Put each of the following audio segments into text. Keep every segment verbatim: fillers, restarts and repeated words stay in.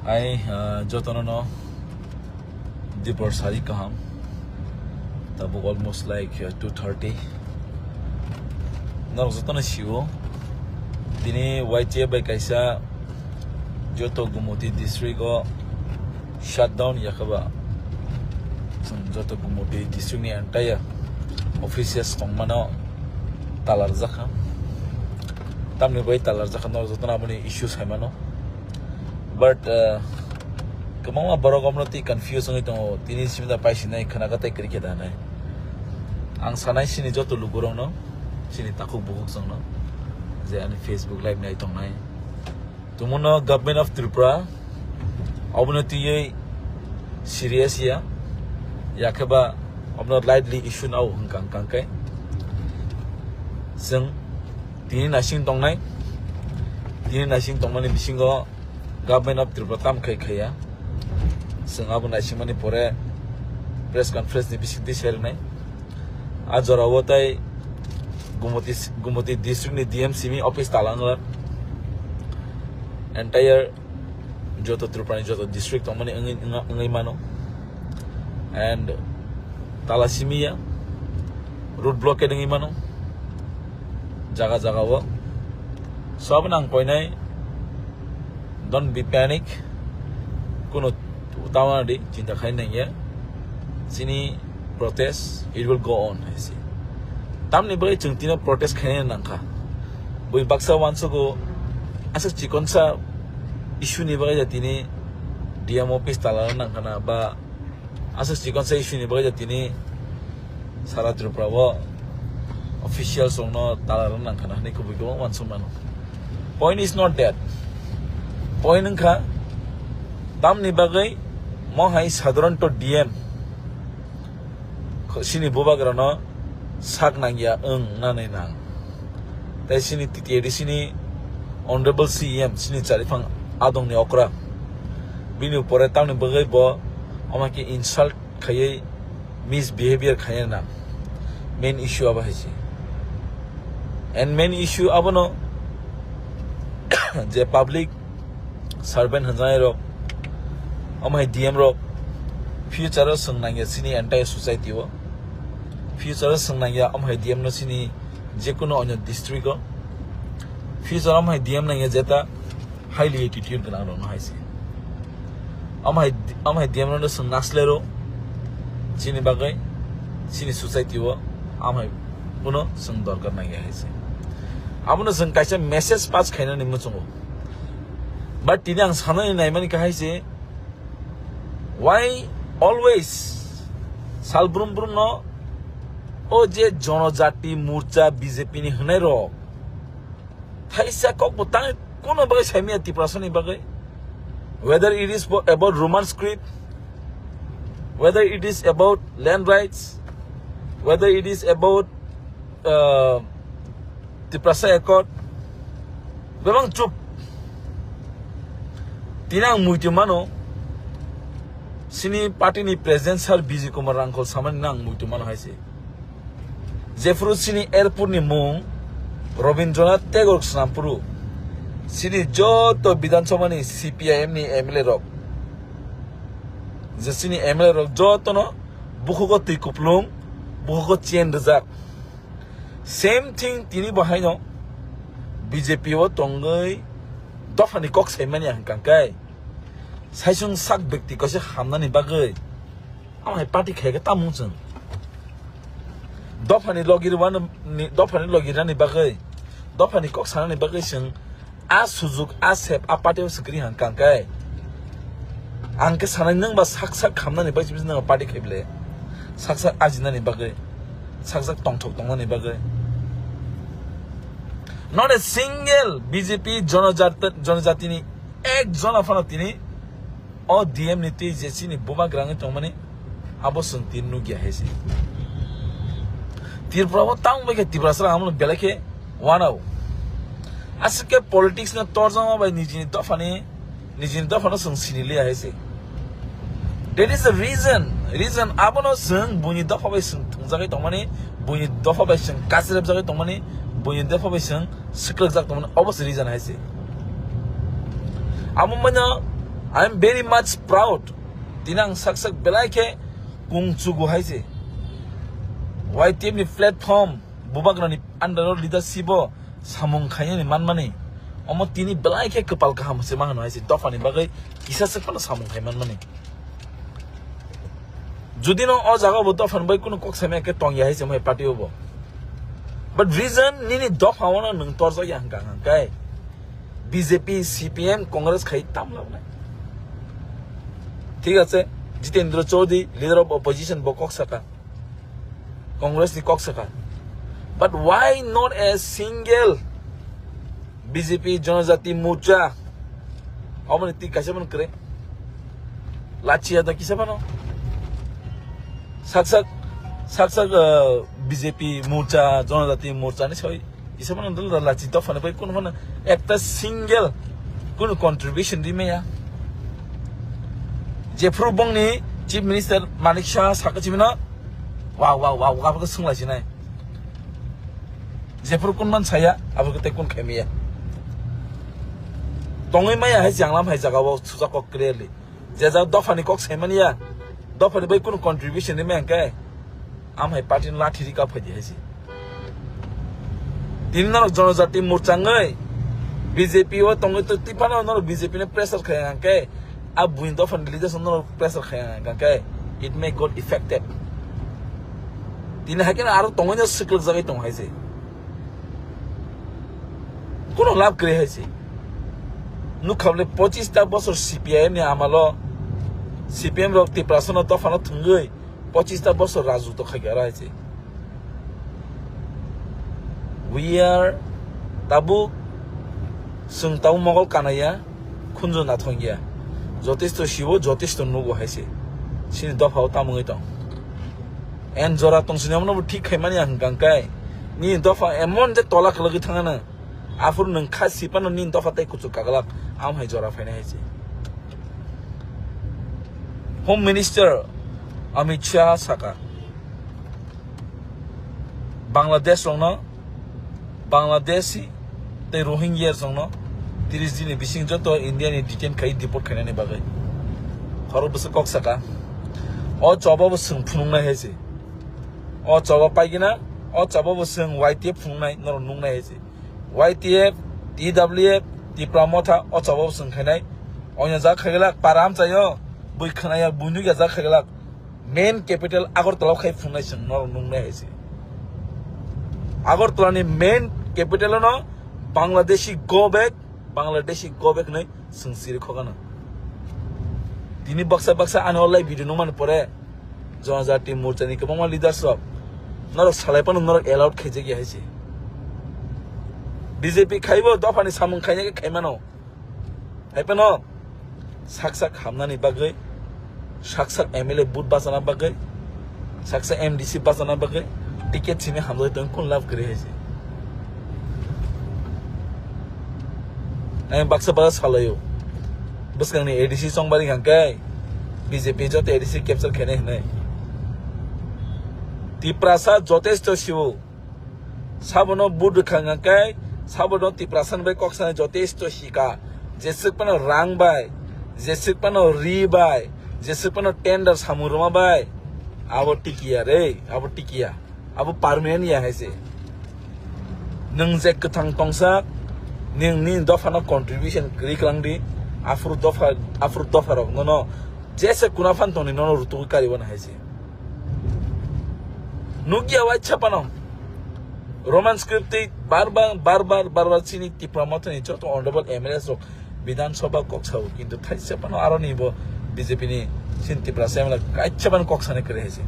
Ai, ah, jotono no dipor sari kaham. Tabuk almost like, uh, two thirty. Norok jotono sio. Tini Y T F bai kaisa joto Gumoti district o shutdown yakaba. Chwng joto Gumoti district ni entire offices tongmano talarjakha. Tamni bai talarjakha, norok jotono aboni issue saimano. But, uh, kwbangma borok omno twi confuse wngwi tongo, tini simi da paisinai khwnaga tei kwrwi khe da hinai. Ang sanai sini joto lukurokno, sini takhuk bukhuk chwngno, je ani Facebook live nai tongnai. Tumuno Government of Tripura obono twiwi serious ya, yakheba obono lightly issue nao hwnkha hwnkha khe. Chwng tini naising tongnai, tini naising tongmani bisingo Government of Tripura tam khai khaiya. Chwng abo naisingmani pore press conference ni bisingtwi sai rwnai. A jorao tai Gumoti, Gumoti district ni D M simi office talang lar. Entire joto Tripura ni joto district tongmani wngwi, wngwi mano. And tala simi ya, road blockade wngwi mano jaga jaga o. So, abono ang koinai, don't be panic, kuno tama di, chinta khai nang ya. Chini protest, it will go on, hai se. Tamni bagwi chwng tino protest khaina nangkha. Bui baksa wansugo, aswk chikonsa issue ni bagwi ja tini D M office tala nangkha na ba aswk chikonsa issue ni bagwi ja tini sara Tripura o officials rokno tala rwna nangkha na hinwi kubui kwbangma uansuk mano. Point is not that. Point wngkha tamni bagwi mo hai sadharanto D M kho-, sini bubagrano sak nangya wng nanai nang. Tei sini T T A D C ni Honorable C E M sini chariphang adongni okra. Bini upore tamni bagwi bo omo khe insult khaiwi misbehavior khaina nang. Main issue abo hai se. And main issue abono je public servant hwnjanai rok, omo hai D M rok, future o swng nangya chini entire society o. Future o swng nangya omo hai D M no chini jekunu onyo district o. Future omo hai D M nangya jeta highly attitude gwnang rok no hai se. Omo hai, omo hai D M no swng naslero chini bagwi, chini society o omo hai kuno swng dorkar nangya hai se. Abono swng kaisa message pass khainani muchungo. But tini ang sanani naimani khe hai se, why always sal brum brum no o je Jonojati Morcha B J P ni hwnai rok thaisa kok bo tang kuno bagwi saimaya Tiprasani bagwi, whether it is for, about Roman script, whether it is about land rights, whether it is about uh, Tiprasa Accord, bebang chup. Tini ang muitu mano, sini party ni president sir Bijay Kumar Rangkhol samani ang muitu mano hai se. Jephuru sini airport ni mung Rabindranath Tagore Snampuru, sini joto Bidhan Sabha ni C P I M ni M L A rok, je sini M L A rok jotono bukhugo twi kuplung, bukhugo chain rijak. Same thing tini bo haino B J P o tongwi dophani kok saimani ang hwnkha khe, saisung sak bekti kaisa hamnani bagwi omo hai party khaikhe tamung chwng. Dophani logi rwani, dophani logi rani bagwi, dophani kok sanani bagwi chwng a sujuk, a sep, a party o swkri hang kang kai. Ang khe sanai nwng ba sak sak khamnani bagwi nang party khai bile. Sak sak ajinani bagwi. Sak sak tongthok tongnani bagwi. Not a single B J P jonojat-, jonojatini ek jona phano tini o D M ni twi je chini buma grangwi tongmani abo chwng tin nukya hai se. Tripura o tang bai khe Tiprasa rang belai khe wanao. Aswk khe politics no torjama bai nijini dophani, nijini dophano chwng sini liya hai se. That is the reason, reason abono chwng buini dopha bai chwng thwngjagwi tongmani, buini dopha bai chwng kasirepjagwi tongmani, buini dopha bai chwng swkrakjak tongmani, obo se reason hai se. Amo mano I am very much proud. Tini ang sak sak belai khe kung chugu hai se. Y T F ni platform, Bubagrani under o leadership o samung khainani manmani. Omo tini belai khe kwpal kaham se ma hano hai se. Dophani bagwi kisa se phano samung khai manmani. Jodi no o jaga bo dophani bagwi kunu kok samya khe tongya hai se mo party o bo. But reason nini dopha o no nwng torjak ya hwnkha hwnkhe B J P, C P M, Congress khai tam lab nai. Thik ache, Jitendra Chaudhary, leader of opposition, bo kok saka. Congress ni kok saka. But why not a single B J P Janajati Morcha? Omoni ti kaisa man kre. Lachi ya da kisa phano. Sak sak, sak sak, uh, B J P Morcha, Janajati Morcha ni soi. Isa mano dal dal lachi dophani bai kunu mano ekta single kunu contribution ri maya. Jephru bongni Chief Minister Manik Saha saka chimino, wow, wow, wow, wow, abokhe sungla sinai. Jephru kun man saya, abokhe te kun khaimiya. Tongwi maya hai janglam hai jaga o sujak kok clearly. Je jak dophani kok saimani ya, dophani bai kunu contribution ri maya hwnkhe, am hai party no lathi rika phaidi hai se. Tini norok Janajati Morcha wngwi B J P o tongwi to tiphano norok B J P no pressure khai hwnkhe, a buini dophani leaders no norok pressure khai hwnkhe, it may got affected. Tini hai khe aro tongwi no swklwk jagwi tong hai se. Kuno lab kwrwi hai se. Nukha bole pochista bosor C P I M ni amalo C P M rok Tiprasa no dophano thwngwi pochista bosor rajutwa khaikha aro hai se. We are tabuk chwng tabuk mogol kanaiya, khunju nathongya. Jotesto sibo, jotesto nugo hai se. Chini dophao tamo wngwi tong. En jora tong sini omono bo thik khaimani ang hwnkha hwnkhe. Nini dopha emon je tola khwlwgwi thangano. Aphuru nwng kha sipano nini dopha tei kuchuk kaglak. Am hai jora phainai hai se. Home Minister Amit Shah saka. Bangladesh rokno, Bangladeshi tei Rohingya rokno tris din ni bising joto India ni detain khai deport khainani bagwi. Khorok bwswk kok saka. O choba bo chwng phunuknai hai se. O choba paigina, o choba bo chwng Y T F phunuknai, norok nuknai hai se. Y T F, T W F, Tipra Motha, o choba bo chwng khainai. Onya jak khaiglak, para amchaio, bui khwnaya, bui nukya jak khaiglak. Main capital Agartala khai phungnai chwng norok nungnai hai se. Agartala ni main capital no Bangladeshi go back, Bangladeshi go back hinwi chwng siri khokano. Tini baksa baksa ani online video nungmani pore Janajati Morcha ni kwbangma leaders rok norok salai phano norok allowed khaijak ya hai se. B J P khaibo dophani samung khaina khe khaimano. Hai phano sak sak hamnani bagwi, sak sak M L A vote bachana bagwi, sak sak M D C bachana bagwi ticket simi hamjagwi tong kun love kwrwi hai se. Ang baksa baksa salaio. Bwskangni A D C chongbari hwnkhe B J P joto A D C capture khainai hwnwi. Tiprasa jotesto siwo. Sabono vote rwkha hwnkha khe, sabono Tiprasa ni bai kok sanai jotesto sika. Jeswk phano rang bai, jeswk phano ri bai, jeswk phano tender samung rwma bai. Abo tikiya re, abo tikiya. Abo permanent ya hai se. Nwng je kwthang tongsa, nwng nini dophano contribution kwrwi kwlang di, aphuru dopha, aphuru dopha rok nono jesa kuna phan tongni nono rutugwi karibo na hai se. Nukya waisa phano Roman script twi bar bar, bar bar, bar bar chini Tipra Mothani joto honorable M L As rok Bidhan Sabha kok sao, kintu thaisa phano aroni bo B J P ni chini Tiprasa M L A kaisa phano kok sani kwrwi hai se.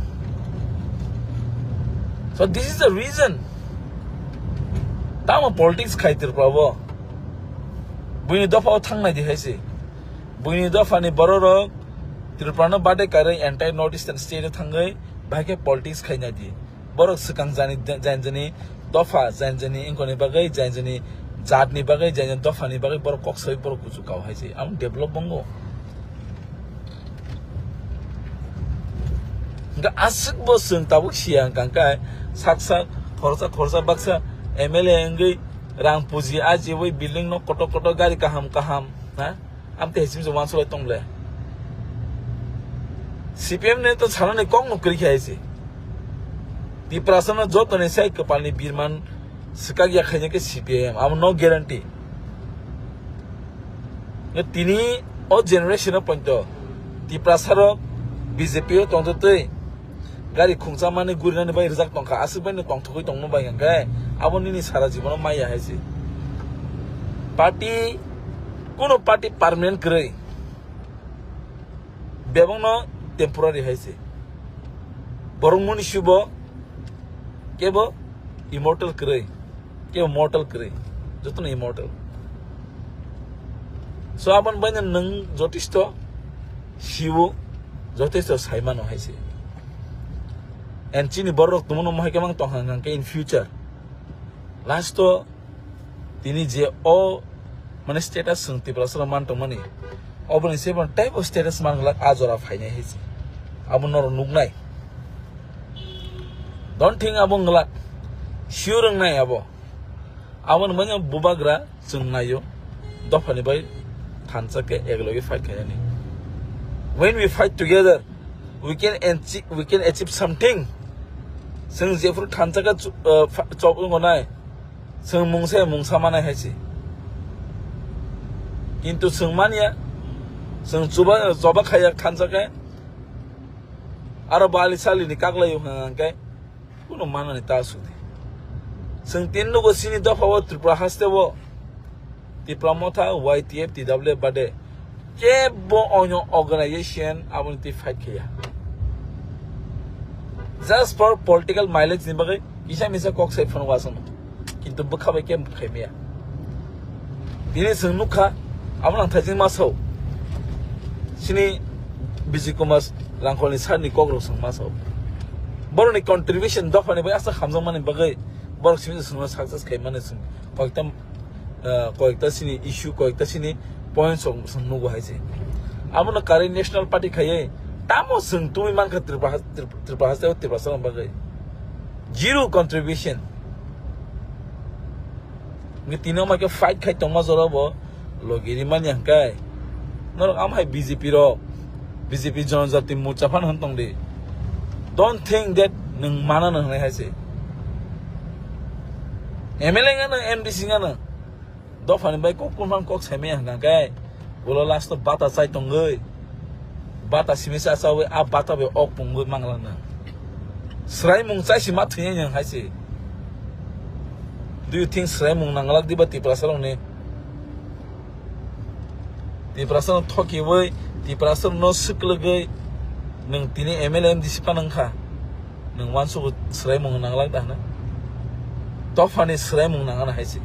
So this is the reason. Tamo politics khai Tripura bo. Buini dopha o thangnai di hai se. Buini dopha ni borok rok Tripura no bade karwi entire North Eastern state o thangwi bahai khe politics khaina di. Borok swkang jani, jani jani dopha, jani jani ingkoni bagwi, jani jani jat ni bagwi, jani jani dopha ni bagwi borok kok sawi borok kuchuk kao hai se. Ang develop bongo. Hingke aswk bo chwng tabuk siya hwnkha khe sak sak khoroksa khoroksa baksa M L A wngwi rang puji ajiwi building no kotor kotor gari kaham kaham, ha? Amtwi hai simi se uansuk lai tong le. C P M ni to sanani kok no kwrwi khe hai se. Tiprasa no joto ni sai kwpal ni birman swkak ya khaina khe C P I M. Amo no guarantee. Nge tini o generation o ponto Tiprasa rok B J P o tongtwi twi gari khungchamani gurinani bai rijak tongkha, aswk bai no tongthogwi tongno bai hwnkhe abo nini sara jibono maya hai se. Party, kuno party permanent kwrwi, bebakno temporary hai se. Borok muni sibo kebo immortal kwrwi, kebo mortal kwrwi, jotono immortal. So aboni baino nwng jotisto siwo, jotisto saimano hai se. And chini borok tongmano mohai khe mang tong hang hang khe in future. Last o tini je o mane status swng Tiprasa rok man tongmani, oboni se bon type of status man glak a jora phainai hai se. Abo norok nuknai. Don't think abo nglak. Sure wngnai abo. Aboni manya bubagra chwng naio, dophani bai thansa khe eklogi fight khainani. When we fight together, we can achieve, we can achieve something. Chwng jephuru thansa khe chu-, uh, fa-, chop wngo nai, chwng mungsa mungsa manai hai se. Kintu chwng manya, chwng chuba, choba khaiya thansa khe, aro bali sali ni kaklaio hwnkhe, Kuno manani ta sudi. Chwng tin nugo chini dopha o Tripura haste o Tipra Motha, Y T F, T W F bade kebo onyo organization aboni twi fight khaiya. Just for political mileage ni bagwi kisa misa kok sai phano wasano. Kintu bwkha bai kebo khaimaya. Tini chwng nukha, abo nang thaijing masao. Chini Bijay Kumar Rangkholni sir ni kok rok chwng masao. Borokni contribution dophani bai aswk hamjakmani bagwi borok simi chwngno success khaimani chwng koikta, ah, koikta chini issue, koikta chini points rok chwng nugo hai se. Abono kwrwi National Party khaiwi tamo chwng tubui mankha Tripura, Tripura, Tripura haste o Tiprasa rok bagwi. Zero contribution. Ngi tino ma khe fight khai tongma jora bo logi rimani hwnkhe. Norok am hai B J P rok, B J P Janajati Morcha phan hwn tong di. Don't think that nwng mana nang nai hai se. M L A ngano, M D C ngano. Dophani bai kok phang kok saimaya hwnkha khe ulo last o bata chai tongwi, bata simi sa chawi a bata bai ok pungwi manglak na. Swraimung chai si ma thwiya yang hai se. Do you think swraimung nanglak diba Tiprasa rokni? Tiprasa no thokiwi, Tiprasa no swklwgwi nwng tini M L A M D C pa nang kha. Nwng uansukgo swraimung nanglak da hwnwi? Dophani swraimung nangana hai se.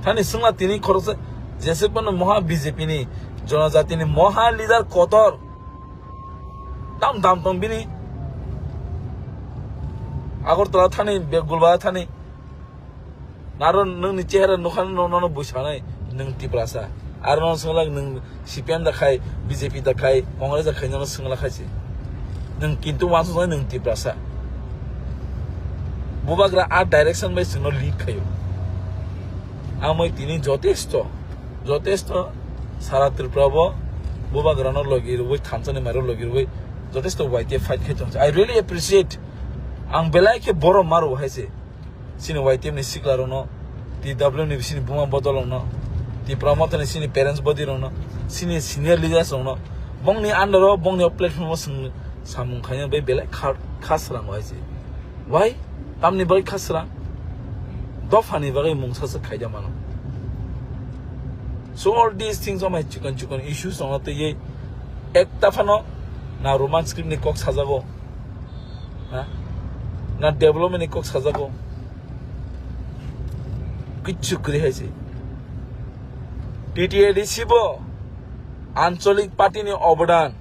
Thani swngla tini khoroksa jeswk phano moha B J P ni, Janajati ni moha leader kotor. Tam dam tong bini. Agartala thani, Begulba thani. Naro nwngni chehra nukha no, nono bui sanai, nwng Tiprasa. Aro nono swnglak nwng C P M da khai, B J P da khai, Congress da khai, nono swnglak khai se. Nwng kintu uansuk nai nwng Tiprasa. Bubagra a direction bai chwngno lead khaio. Amoi tini jotesto, jotesto sara Tripura bo Bubagrano logi rwui, thansa ni mairo logi rwui, jotesto Y T F fight khai tong. I really appreciate. Ang belai khe borom maro hai se. Chini Y T F ni sikla rokno, T W ni bisini buma bodol rokno, Tipra Motha ni chini parents body rokno, chini senior leaders rokno, bongni under o, bongni o platform o chwng samung khaina bai belai kha, kha srang hai se. Why? Tamni bai kha srang? Dophani bagwi mungsa se khaida mano. So all these things are my chikon chikon issues rokno twiwi ekta phano na Roman script ni kok sajago. Ha? Na development ni kok sajago. Kichu kwrwi hai se. T T A D C bo ancholik party ni obodan.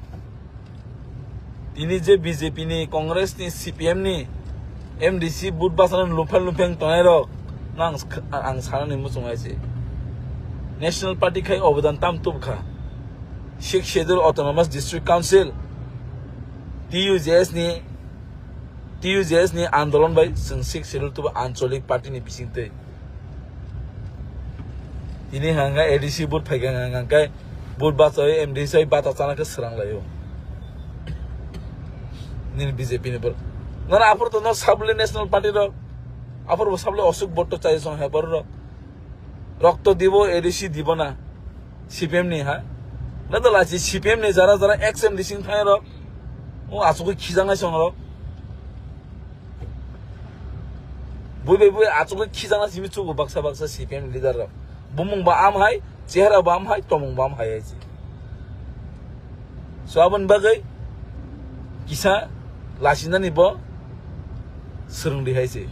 Tini je B J P ni, Congress ni, C P M ni, M D C vote bwsano luphan luphan tongnai rok no ang, ang sanani muchung hai se. National party khai obodan tam tubkha. Sixth Schedule Autonomous District Council, T U J S ni, T U J S ni andolon bai chwng Sixth Schedule tubu ancholik party ni bisingtwi. Ini hanga A D C vote phaikha hanga khe vote bachai M D C bata chana khe srang laio. Nini B J P ni bor. Nana aphuru to no sabli National Party rok. Aphuru bo sabli Ashok vote to chai song he bor rok. Rokto dibo A D C dibo na. C P M ni ha. Na to lachi C P M ni jara jara ex M D C thai rok. O asugwi khijangnai song rok. Bui bai bui achugwi khijakna simi chugo baksa baksa C P M leader rok. Bumung ba am hai, chehra ba am hai, tomung ba am hai hai se. So aboni bagwi kisa lasinani bo swrwngdi hai se.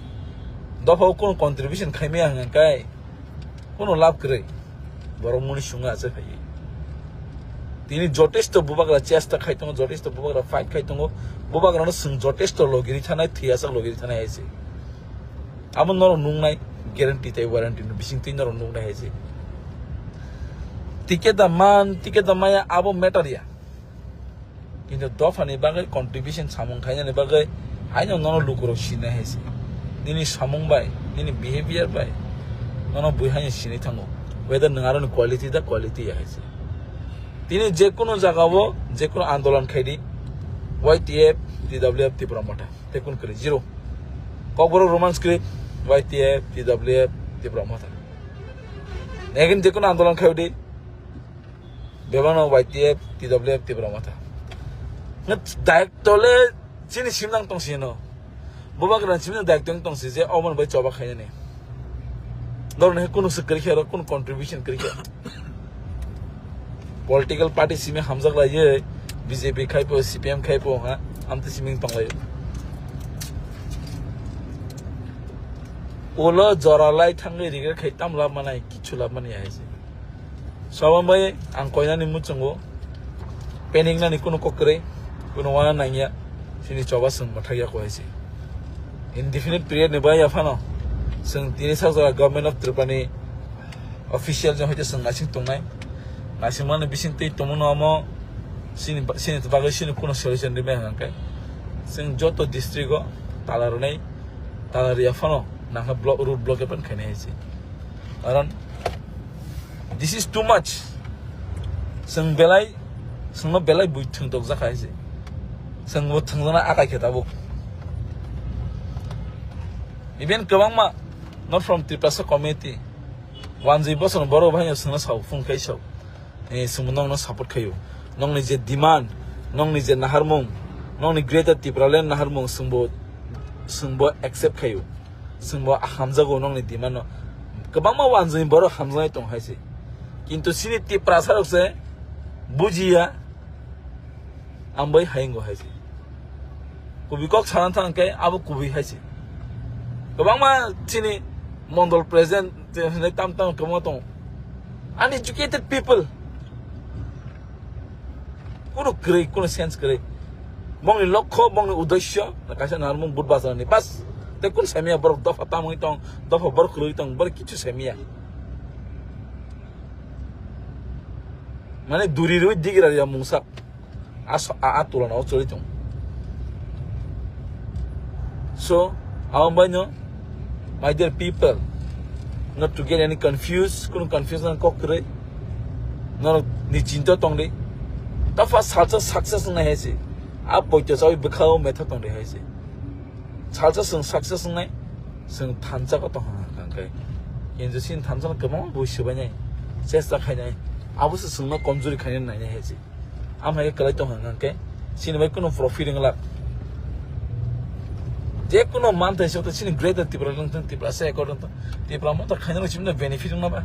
Dophao kono contribution khaimaya hwnka kai. Kono lab kwrwi. Borok muni sunga achai phai. Tini jotesto bubagra chesta khai tongo, jotesto bubagra fight khai tongo. Bubagrano swng jotesto logiri thanai, thwiyasak logiri thanai hai se. Abo norok nuknai guarantee tei warranty no bising twi norok nuknai hai se. Ticket da man, ticket da maya abo matter ya. Kintu dophani bagwi contribution samung khainani bagwi haino nono lukurok sinai hai se. Nini samung bai, nini behavior bai nono bui haino sinai thango. Whether nwng aroni quality da quality ya hai se. Tini je kono jagao, je kono andolon khaidi, Y T F, T W F, Tipra Motha. Te kun kwrwi zero. Kokborok Roman script, Y T F, T W F, Tipra Motha. Again je kono andolon khaidi, bebano Y T F, T W F, Tipra Motha. Ngat direct tole chini simnang tong sino. Bubagra chini direct tong tong si je oman bai choba khainani. Dorne kunu se kwrwi khe ro, kunu contribution kwrwi khe. Political party simi hamjak lai ye B J P khai po, C P M khai po ha, amte simi tong lai. Ulo jora lai thangwi regret khai tam lab manai, kichu lab mani hai se. Sobo bai ang koinani muchungo panic nani kunu kok kwrwi, kunu wana nangya, sini choba swng mathak ya ko hai se. Indefinite period ni bai ya phano swng tini sak jora Government of Tripura ni official jong hoite swng naising tongnai. Naising mani bising twi tongmano amo sini ba-, sini bagwi sini kunu solution rimai hwnkhe swng joto district o tala rwnai, tala riya phano nangkha block, road block epan khainai hai se. Karon this is too much. Swng belai, swngno belai bui thwng tokjak hai se. Swngbo thwngjakna akai khe tabuk. Even kwbangma not from Tiprasa community, wanjwi bosor borok bai swngno sao phung khai sao. Eh, swngbo nokno support khaio. Nokni je demand, nokni je naharmung, nokni Greater Tipraland naharmung swngbo, swngbo accept khaio. Swngbo hamjago nokni demand no. Kwbangma wanjwi borok hamjaknai tong hai se. Kintu sini Tiprasa rok se bujiya, ang bai hayungo hai se. Kubui kok sana thang khe abo kubui hai se. Kwbangma chini mondol president, tam tam kwbangma tongo. Uneducated people. Kunu kwrwi, kunu sense kwrwi. Bongni lokho, bongni uddesyo, kaisa narmung but bachani bas. Te kun semiya borok dopha tamwi tong, dopha borok kwrwi tong, borok kichu semiya. Mane duri rwi digira ya mungsa. A so-, a, a tulana o choli tong. So, abo bai no, my dear people, not to get any confused, kunu confusion kok kwrwi. Norok ni chinta tong di. Dopha salsa success wngnai hai se. A poito chawi bwkhao metha tong di hai se. Salsa swng success wngnai, swng thansa ko tong hang khe. Kintu sin thansa no kwbangma bui swbainai, chesta khainai. Abo se swngno komjuri khainai nainai hai se. Amhai kwlai tong hang khe, sini bai kunu profit wng lak. Je kunu manthai se to sini Greater Tipraland tong, Tiprasa accord tong, Tipra Motha khainai chimno benefit wng ba.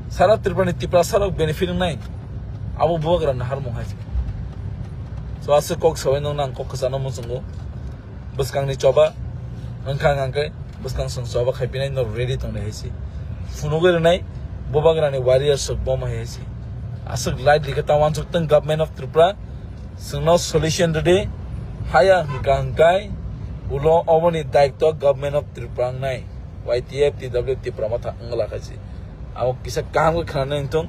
Sara Tripura ni Tiprasa rok benefit wng nai. Abo bubagra naharmung hai. So aswk kok sabai nong nang kok kwchano muchungo. Bwskangni choba wngkha hwnkhe bwskang swng choba khaipinai norok ready tongnai hai se. Phunugwi rwnai bubagrani warriors rok boma hai se. Aswk light rikhe ta wansuk tong Government of Tripura, swngno solution rwdi. Haya hwnkha hwnkhe ulo oboni daitw Government of Tripura wngnai. Y T F, T W F, Tipra Motha wngla khaisi. Abo kisa kaham khe khnanai wngthung.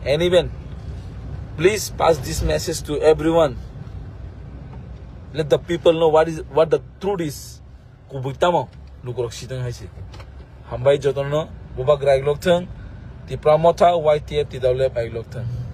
And even, please pass this message to everyone. Let the people know what is, what the truth is. Kubui tamo lukurok sitwng hai se. Hambai jotono bubagra iglok thung. Tipra Motha, Y T F, T W F, Aiklokthang.